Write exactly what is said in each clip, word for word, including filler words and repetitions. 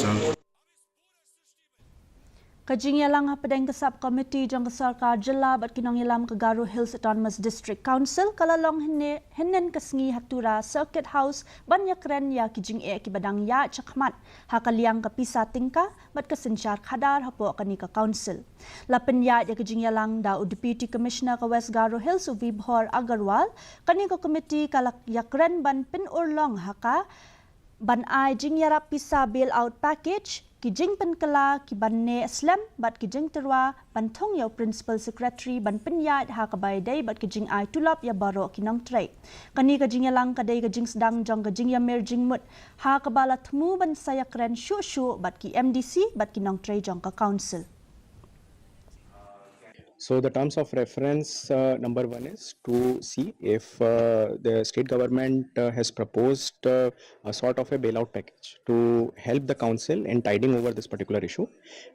Ka jingïalang hapdeng ka sub committee jong ka sorkar jylla bad ki nongïalam ka Garo Hills Autonomous District Council ka la long hynne hynnin ka sngi ha Tura Circuit House ban ïakren ïa ki jingeh kiba dang ïaid shakhmat ha ka liang ka pisa tyngka bad ka synshar khadar hapoh kane ka council. La pynïaid ïa ka jingïalang da u Deputy Commissioner ka West Garo Hills u Vibhor Agarwal. Kane ka committee ka la ïakren ban pynurlong ha ka ban ai jingïarap pisa bail out package, ki jingpynkylla kiban neh slem bad ki jingtyrwa ban thung ïa u Principal Secretary ban pynïaid ha kaba ïadei bad ki jingai tulop ïa baroh ki nongtrei. Kane ka jingïalang ka dei ka jingsdang jong ka jingïamir jingmut ha kaba la thmu ban sa ïakren shuh shuh bad ki M D C bad ki nongtrei jong ka council. So the terms of reference, uh, number one is to see if uh, the state government uh, has proposed uh, a sort of a bailout package to help the council in tiding over this particular issue.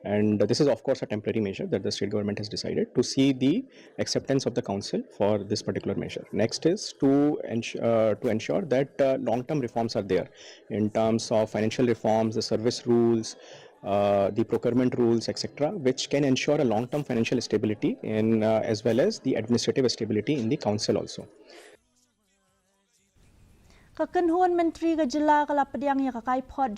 And this is, of course, a temporary measure that the state government has decided, to see the acceptance of the council for this particular measure. Next is to, ens- uh, to ensure that uh, long-term reforms are there in terms of financial reforms, the service rules, uh, the procurement rules, et cetera, which can ensure a long-term financial stability in, uh, as well as the administrative stability in the council also. Ka kynhun myntri ka jylla ka la pdiang ïa ka kaiphod